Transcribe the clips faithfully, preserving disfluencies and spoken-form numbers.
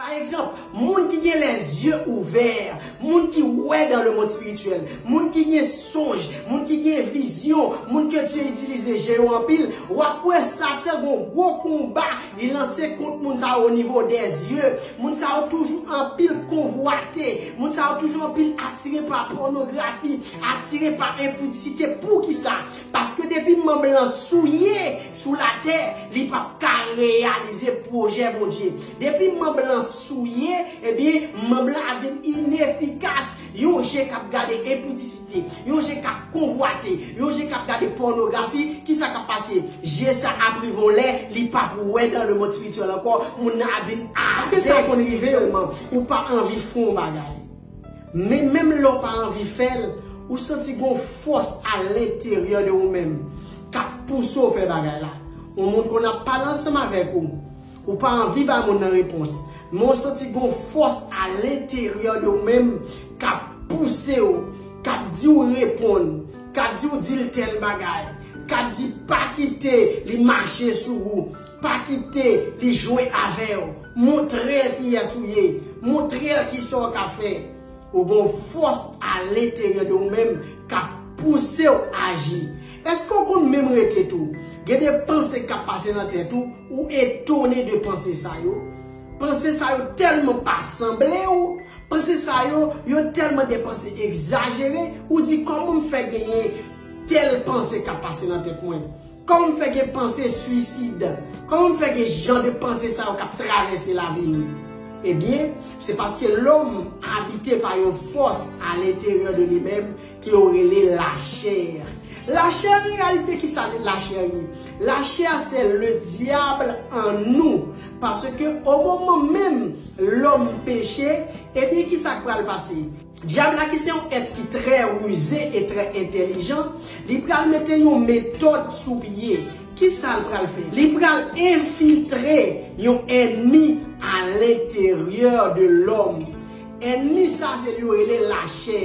Pa egzanp, moun ki gen lèzye ouvè, moun ki wè dan lemonn espirityèl, moun ki gen sonj, moun ki gen vizyon, moun ke Dye itilize je yo anpil, w ap wè Satan gen yon gwo konba li lanse kont moun sa yo o nivo dèzye. Moun sa yo toujou anpil konvwate, moun sa yo toujou anpil atire pa pònografi, atire pa enpidisite. Poukisa? Paske depi manm lan souye sou latè, li p ap ka reyalize pwojè Bondye. Depi manm lan souye, ebyen, manm lan ap vin inefikas. Yon je k ap gade enpidisite, yon je k ap konvwate, yon je k ap gade pònografi, kisa k ap pase? Je sa ap rive yon lè, li p ap wè dan lemonn espirityèl ankò, moun nan ap vin avèg espirityèlman. Ou pa anvi fè yon bagay. Men menm lè w pa anvi fè l, ou santi gon fòs alenteryè de ou menm k ap pouse w fè bagay la. Yon moun konn ap pale ansanm avèk ou. Ou pa anvi bay moun nan repons. Men w santi gon fòs alenteryè de ou menm k ap pouse w, k ap di w reponn, k ap di w di l tèl bagay, k ap di pa kite li mache sou ou, pa kite li jwe avè w. Montre l kiyès ou ye. Montre l kisa w ka fè. Ou gon fòs alenteryè de ou menm k ap pouse w aji. Èske w konn menm rete tou? Gen de panse k ap pase nan tèt ou, ou etone de panse sa yo. Panse sa yo tèlman pa sanble w, panse sa yo, yo tèlman de panse egzajere, ou di, "Kòman m fè genyen tèl panse k ap pase nan tèt mwen? Kòman m fè gen panse swisid? Kòman m fè gen jan de panse sa yo k ap travèse lavi m?" Ebyen, se paske lòm abite pa yon fòs alenteryè de li menm ke yo rele lachè. Lachè, an reyalite, kisa lachè ye? Lachè, se le diable en nous. Paske o moman menm lòm peche, ebyen, kisa k pral pase? Dyab la, ki se yon èt ki trè rize e trè entèlijan, li pral mete yon metòd sou pye. Kisa l pral fè? Li pral enfiltre yon ènmi alenteryè de lòm. Ènmi sa, se li yo rele lachè.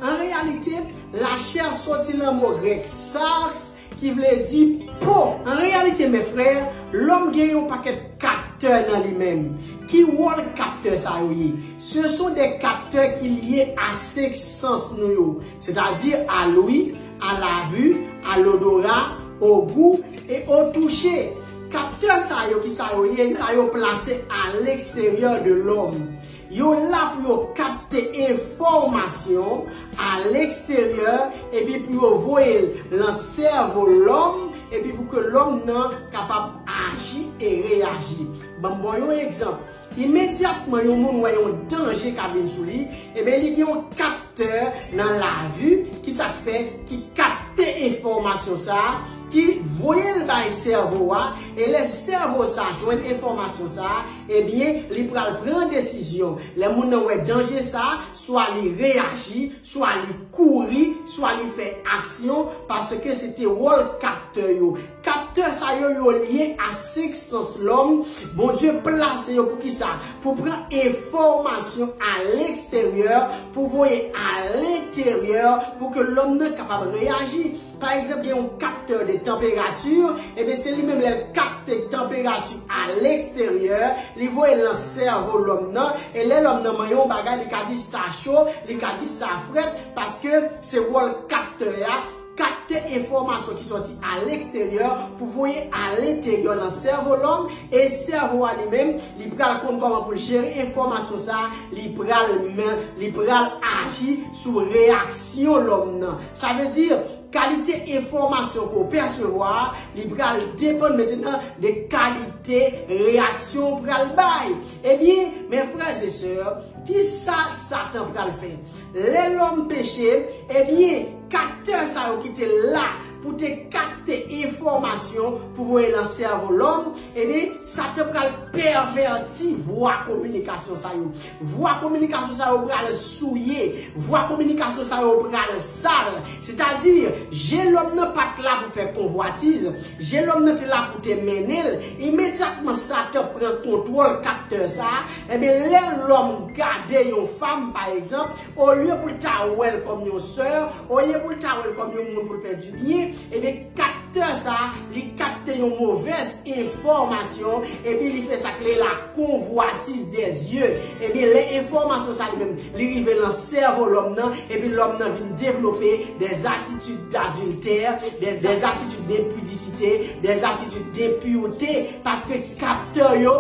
An reyalite, lachè soti nan mo grèk sarx, ki vle di po. An reyalite, mes frères, lòm gen yon pakèt kaptè nan li menm. Ki wòl kaptè sa yo ye? Ce sont des capteurs ki lye a senk sans nou yo, c'est-à-dire à l'ouïe, à la vue, à l'odorat, au goût et au toucher. Kaptè sa yo, ki sa yo ye? Sa yo plase à l'extérieur de l'homme. Yo la pou yo kapte enfòmasyon a leksteryè, epi pou yo voye l nan sèvo lòm, epi pou ke lòm nan kapab aji e reyaji. Ban m ba w yon egzanp. Imedyatman yon moun wè yon danje k ap vin sou li, ebyen, li gen yon kaptè nan lavi, ki sa k fè, ki kapte enfòmasyon sa a, ki voye l bay sèvo a, e lè sèvo sa a jwenn enfòmasyon sa a, ebyen, li pral pran desizyon. Lè moun nan wè danje sa a, swa li reyaji, swa li kouri, swa li fè aksyon, paske se te wòl kaptè yo. Kaptè sa yo, yo lye a senk sans lòm. Bondye plase yo pou ki sa? Pou pran enfòmasyon a leksteryè, pou voye a lenteryè, pou ke lòm nan kapab reyaji. Pa egzanp, gen yon kaptè de tanperati, ebyen, se li menm lè l kapte tanperati a leksteryè, li voye l nan sèvo lòm nan, e lè lòm nan manyen yon bagay, li ka di sa cho, li ka di sa frèt, paske se wòl kaptè a, kapte enfòmasyon ki sòti a leksteryè pou voye a lenteryè nan sèvo lòm, e sèvo a li menm, li pral konn kòman pou l jere enfòmasyon sa a, li pral men, li pral aji sou reyaksyon lòm nan. Sa vle di, kalite enfòmasyon ke w pèsevwa a, li pral depann mentnan de kalite reyaksyon w pral bay. Ebyen, mes frères et sœurs, ki sa Satan pral fè? Lè lòm peche, ebyen, kaptè sa yo ki te la pou te kapte enfòmasyon pou voye nan sèvo lòm, ebyen, Satan pral pèvèti vwa kominikasyon sa yo. Vwa kominikasyon sa yo pral souye. Vwa kominikasyon sa yo pral sal. Sètadi, je lòm nan pa t la pou fè konvwatiz. Je lòm nan te la pou te mennen l. Imedyatman Satan pran kontwòl kaptè sa a, ebyen, lè lòm gade yon fanm, pa egzanp, olye pou l ta wè l kòm yon sè, olye pou l ta wè l kòm yon moun pou l fè dibyen, Ebyen, kaptè sa a, li kapte yon movèz enfòmasyon, epi li fè sa k rele la convoitise des yeux. Ebyen, lè enfòmasyon sa li menm, li rive nan sèvo lòm nan, epi lòm nan vin devlope des attitudes d'adultère, des, des attitudes d'impudicité, des attitudes d'impureté, paske kaptè yo,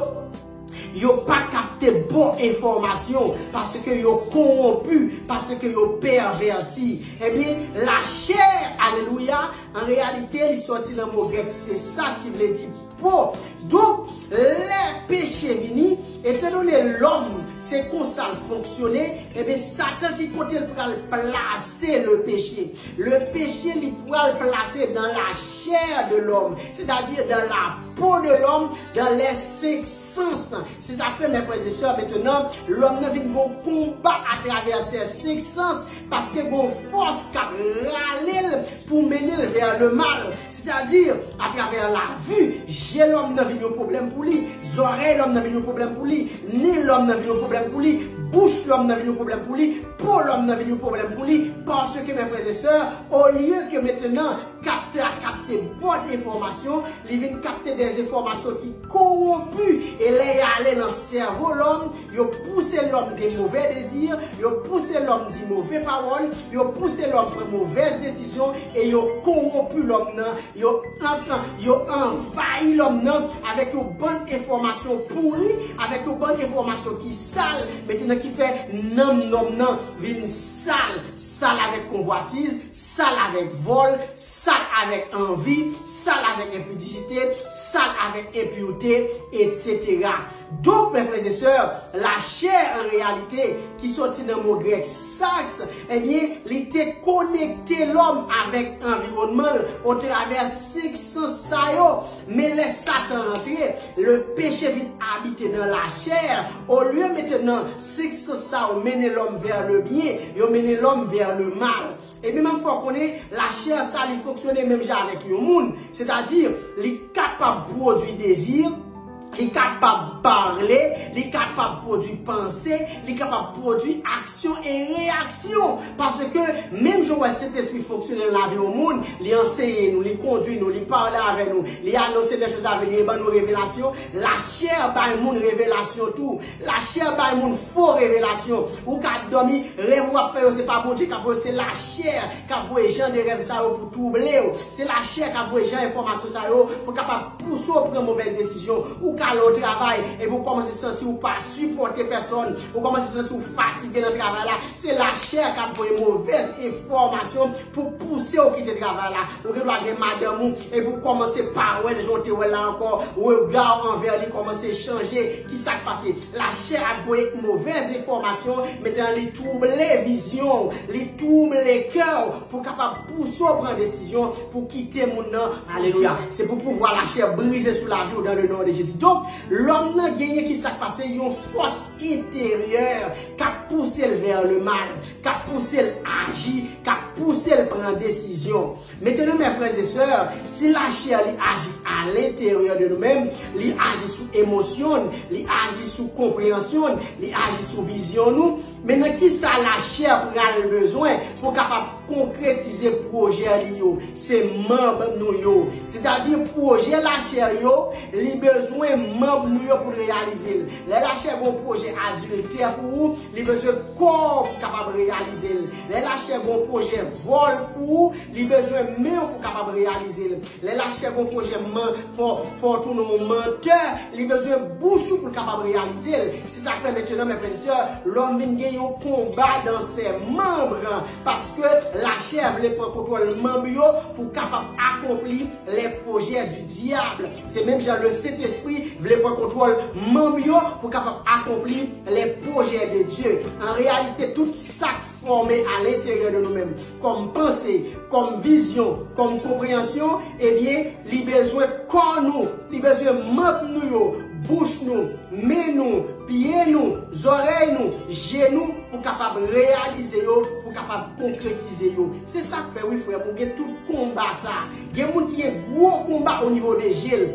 yo pa kapte bon enfòmasyon, paske yo kowonpi, paske yo pèvèti. Ebyen, lachè, alelouya, an reyalite, li sòti nan mo grèk, se sa ki vle di po. Donk, lè peche vini, etandone lòm, se konsa l fonksyone, ebyen, Satan ki kote l pral plase le péché. Le péché, li pral plase dans la chair de l'homme, c'est-à-dire dans la peau de l'homme, dans les cinq sens. Se sa k fè, mes frères et sœurs, mentenan, lòm nan vin gon konba atravè se senk sans, paske gon fòs k ap rale l pou mennen l vers le mal. Sètadi, atravè lavi, je lòm nan vin yon pwoblèm pou li, zòrèy lòm nan vin yon pwoblèm pou li, nen lòm nan vin yon pwoblèm pou li, bouch lòm nan vin yon pwoblèm pou li, po lòm nan vin yon pwoblèm pou li, paske, mes frères et sœurs, olye ke mentenan kaptè a kapte bon enfòmasyon, li vin kapte de enfòmasyon ki kowonpi, e lè y ale nan sèvo lòm, yo pouse lòm gen move dezi, yo pouse lòm di move pawòl, yo pouse lòm pran movèz desizyon, e yo kowonpi lòm nan, yo antan, yo anvayi lòm nan avèk yon bann enfòmasyon pouri, avèk yon bann enfòmasyon ki sal, mentenan ki fè nanm lòm nan vin sal, sal avèk konvwatiz, sal avèk vòl, sal avèk anvi, sal avèk enpidisite, sal avèk enpirte, etsetera. Donk, mes frères et sœurs, lachè, an reyalite, ki sòti nan mo grèk sarx, ebyen, li te konekte lòm avèk anviwònman l otravè senk sans sa yo. Men lè Satan antre, le péché vin abite nan lachè, olye mentenan senk sans sa yo mennen lòm vers le bien, yo mennen lòm vers le mal. Ebyen, m ap fè w konnen, lachè sa, li fonksyone menm jan avèk yon moun. Sètadi, li kapab pwodui dezi, li kapab pale, li kapab pwodui panse, li kapab pwodui aksyon e reyaksyon. Paske, menm jan w wè Sentespri fonksyone nan lavi yon moun, li anseye nou, li kondui nou, li pale avè nou, li anonse de choz a vini, li ban nou revelasyon, lachè bay moun revelasyon tou. Lachè bay moun fo revelasyon. Ou ka ap dòmi, rèv w ap fè yo, se pa Bondye k ap voye, se lachè k ap voye jan de rèv sa yo pou twouble w. Se lachè k ap voye jan enfòmasyon sa yo pou kapab pouse w pran movèz desizyon. Ou ka al travay, epi w kòmanse santi w pa sipòte pèsòn. Ou kòmanse santi w fatige nan travay la. Se lachè k ap voye movèz enfòmasyon pou pouse w kite travay la. Ou gen dwa gen madanm ou, epi w kòmanse pa wè l jan w te wè l la ankò. Rega w anvè li kòmanse chanje. Ki sa k pase? Lachè ap voye movèz enfòmasyon, mentenan li twouble vizyon w, li twouble kè w, pou kapab pouse w pran desizyon pou kite moun nan. Alelouya. Se pou pouvwa lachè brize sou lavi w dans le nom de Jésus. Donk, lòm nan genyen ki sa k pase? Yon fòs enteryè k ap pouse l vers le mal, k ap pouse l aji, k ap pouse l pran desizyon. Mentenan, mes frères et sœurs, si lachè li aji à l'intérieur de nou menm, li aji sou emosyon n, li aji sou konpreyansyon n, li aji sou vizyon nou, men nan ki sa lachè pral bezwen pou kapab konkretize pwojè li yo? Se manm nou yo. Sètadi pwojè lachè yo, li bezwen manm nou yo pou l reyalize l. Lè lachè gon pwojè adiltè pou ou, li bezwen kò w pou kapab reyalize l. Lè lachè gon pwojè vòl pou ou, li bezwen men w pou kapab reyalize l. Lè lachè gon pwojè man-, fò, fò w tounen yon mantè, li bezwen bouch ou pou l kapab reyalize l. Se sa k fè mentenan, mes frères et sœurs, lòm vin gen yon konba dans ses membres, paske lachè vle pran kontwòl manm yo pou kapab akonpli les projets du diable. Se menm jan le Sentespri vle pran kontwòl manm yo pou kapab akonpli les projets de Dieu. An reyalite, tout sa k fòme à l'intérieur de nou menm, kòm panse, kòm vizyon, kòm konpreyansyon, ebyen, li bezwen kò nou, li bezwen manm nou yo, bouch nou, men nou, pye nou, zòrèy nou, je nou, pou kapab reyalize yo, pou kapab konkretize yo. Se sa k fè, wi, frè m, ou gen tout konba sa. Gen moun ki gen gwo konba o nivo de je l.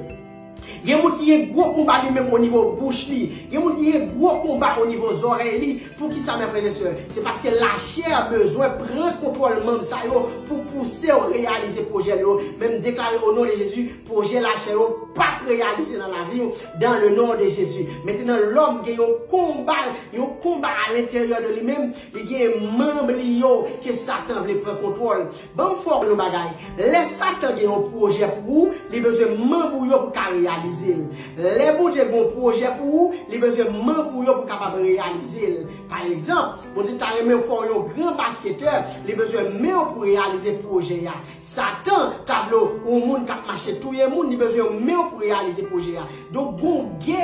Gen moun ki gen gwo konba li menm o nivo bouch li. Gen moun ki gen gwo konba o nivo zòrèy li. Poukisa, mè frè e sè? Se paske lachè bezwen pran kontwòl manm sa yo pou pouse yo reyalize pwojè yo. Men m deklare o non de Jezi, pwojè lachè yo p ap reyalize nan lavi w, dans le nom de Jésus. Mentenan, lòm gen yon konba, yon konba a lenteryè de li menm, li gen manm li yo ke Satan vle pran kontwòl. Ban m fè w yon bagay. Lè Satan gen yon pwojè pou ou, li bezwen manm ou yo pou ka reyalize l. Lè Bondye gen yon pwojè pou ou, li bezwen manm ou yo pou kapab reyalize l. Pa egzanp, Bondye ta renmen fè w yon gran basketè, li bezwen men w pou reyalize pwojè a. Satan ta vle w yon moun k ap mache touye moun, li bezwen men w pou reyalize pwojè a. Donk, gon gè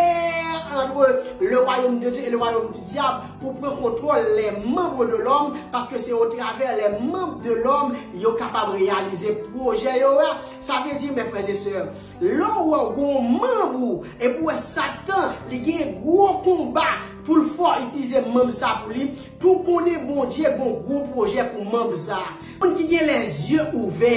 ant le royaume de Dieu et le royaume du diable pou pran kontwòl les membres de l'homme, paske se o travè les membres de l'homme yo kapab reyalize pwojè yo a. Sa vle di, mè frè e sè, lè w wè w gon manm ou, epi w wè Satan, li gen gwo konba pou l fè w itilize manm sa pou li, tou konnen Bondye gon gwo pwojè pou manm sa. Moun ki gen lèzye ouvè,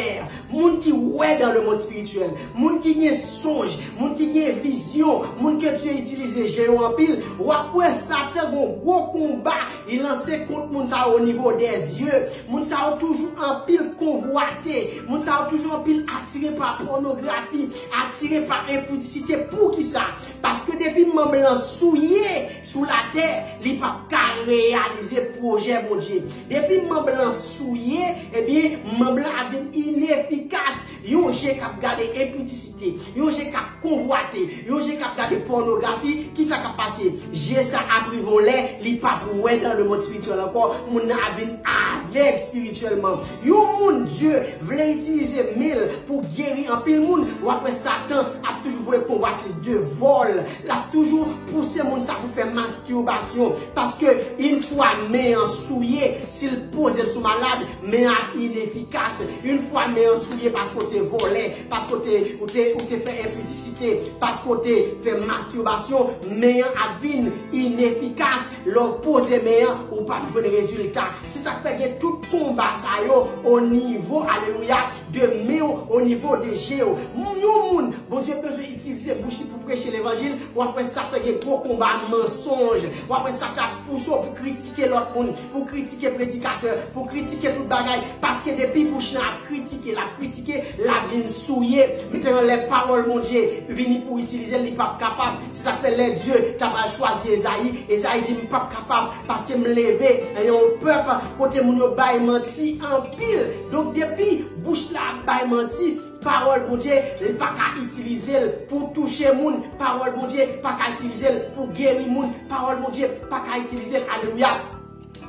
moun ki wè dans le monde spirituel, moun ki gen sonj, moun ki gen vizyon, moun ke Dye itilize je yo anpil, w ap wè Satan gon gwo konba li lanse kont moun sa yo o nivo dèzye. Moun sa yo toujou anpil konvwate. Moun sa yo toujou anpil atire pa pònografi, atire pa enpidisite. Poukisa? Paske depi manm lan souye sou latè, li p ap ka reyalize pwojè Bondye. Depi manm lan souye, ebyen, manm lan ap vin inefikas. Yon je k ap gade enpidisite, yon je k ap konvwate, yon je k ap gade pònografi, kisa k ap pase? Je sa ap rive yon lè, li p ap wè dans le monde spirituel ankò, moun nan ap vin avèg espirityèlman. Yon moun Dye vle itilize men l pou geri anpil moun, w ap wè Satan ap toujou voye konvwatis de vòl, l ap toujou pouse moun sa pou fè mastibasyon, paske yon fwa men an souye, si l poze l sou malad, men an ap inefikas. Yon fwa men an souye paske w te vòlè, paske w te, ou te, ou te fè enpidisite, paske w te fè mastibasyon, men an ap vin inefikas. Lè w poze men an, ou p ap jwenn rezilta. Se sa k fè gen tout konba sa yo o nivo, alelouya, de men w, o nivo de je w. Yon moun, Bondye bezwen itilize bouch li pou preche levanjil, w ap wè Satan gen gwo konba mansonj. W ap wè Satan ap pouse w pou kritike lòt moun, pou kritike predikatè, pou kritike tout bagay. Paske depi bouch lan ap kritike, l ap kritike, l ap vin souye. Mentenan, lè pawòl Bondye vini pou itilize l, li p ap kapab. Se sa k fè lè Dye ta pral chwazi Ezayi, Ezayi di, "M p ap kapab, paske m leve nan yon pèp kote moun yo bay manti anpil." Donk, depi bouch la ap bay manti, pawòl Bondye, li pa ka itilize l pou touche moun. Pawòl Bondye pa ka itilize l pou geri moun. Pawòl Bondye pa ka itilize l, alelouya,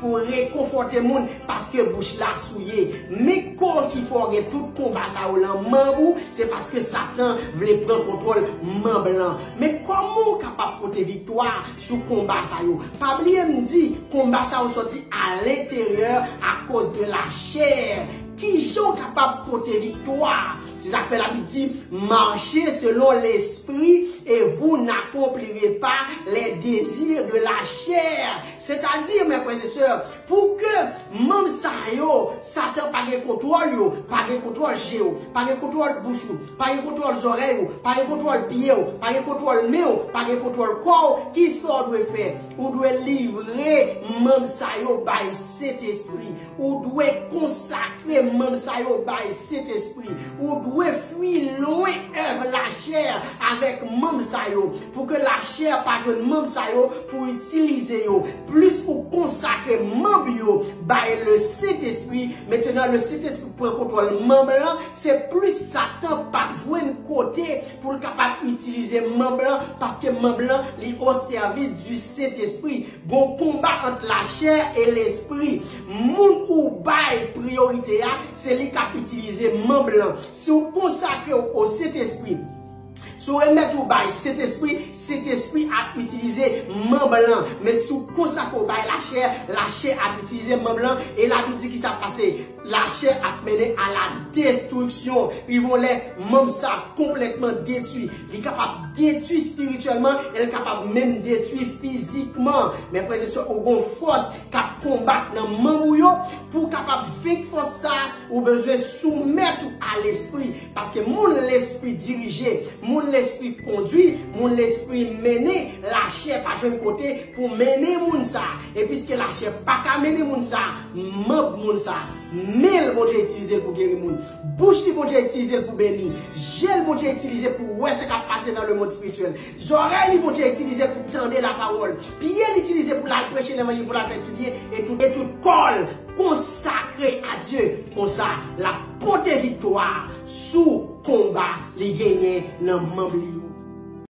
pou rekonfòte moun, paske bouch la souye. Men kò ki fè w gen tout konba sa yo lan manm ou, se paske Satan vle pran kontwòl manm lan. Men kòman w kapab pote viktwa sou konba sa yo? Pa bliye m di, konba sa yo sòti alenteryè akoz de lachè. Kijan w kapab pote viktwa? Se sa k fè Labib di, mache selon lespri, et vous n'accomplirez pas les désirs de la chair. Sètadi, mè frè e sè, pou ke manm sa yo, Satan pa gen kontwòl yo, pa gen kontwòl je w, pa gen kontwòl bouch ou, pa gen kontwòl zòrèy ou, pa gen kontwòl pye w, pa gen kontwòl men w, pa gen kontwòl kò w, kisa w dwe fè? Ou dwe livre manm sa yo bay Sentespri. Ou dwe konsakre manm sa yo bay Sentespri. Ou dwe fwi lwen èv lachè avèk manm sa yo, pou ke lachè pa jwenn manm sa yo pou itilize yo. Plis ou konsakre manm yo bay le Sentespri, mentenan le Sentespri pran kontwòl manm lan, se plis Satan p ap jwenn kote pou l kapab itilize manm lan, paske manm lan li o sèvis du Sentespri. Gon konba ant lachè e lespri. Moun ou bay priyorite a, se li k ap itilize manm lan. Si w konsakre w o Sentespri, si w remèt ou bay Sentespri, Sentespri ap itilize manm lan. Men si w konsakre w bay lachè, lachè ap itilize manm lan. E Labib di ki sa ap pase? Lachè ap mennen a la destriksyon. Rive yon lè, manm sa ap konplètman detwi. Li kapab detwi espirityèlman, e l kapab menm detwi fizikman. Men frè e sè, ou gon fòs k ap konbat nan manm ou yo, pou w kapab venk fòs sa a, ou bezwen soumèt ou a Lespri. Paske moun Lespri dirije, moun Lespri kondwi, moun Lespri mennen, lachè pa jwenn kote pou mennen moun sa a. E piske lachè pa ka mennen moun sa a, manm moun sa a, men l Bondye itilize l pou geri moun, bouch li Bondye itilize l pou beni, je l Bondye itilize pou wè sa k ap pase nan lemonn espirityèl, zòrèy li Bondye itilize pou tande lapawòl, pye l itilize pou l al preche levanjil, pou l al fè etidye, e tout, e tout kò l konsakre a Dye. Konsa, l ap pote viktwa sou konba li genyen nan manm li yo.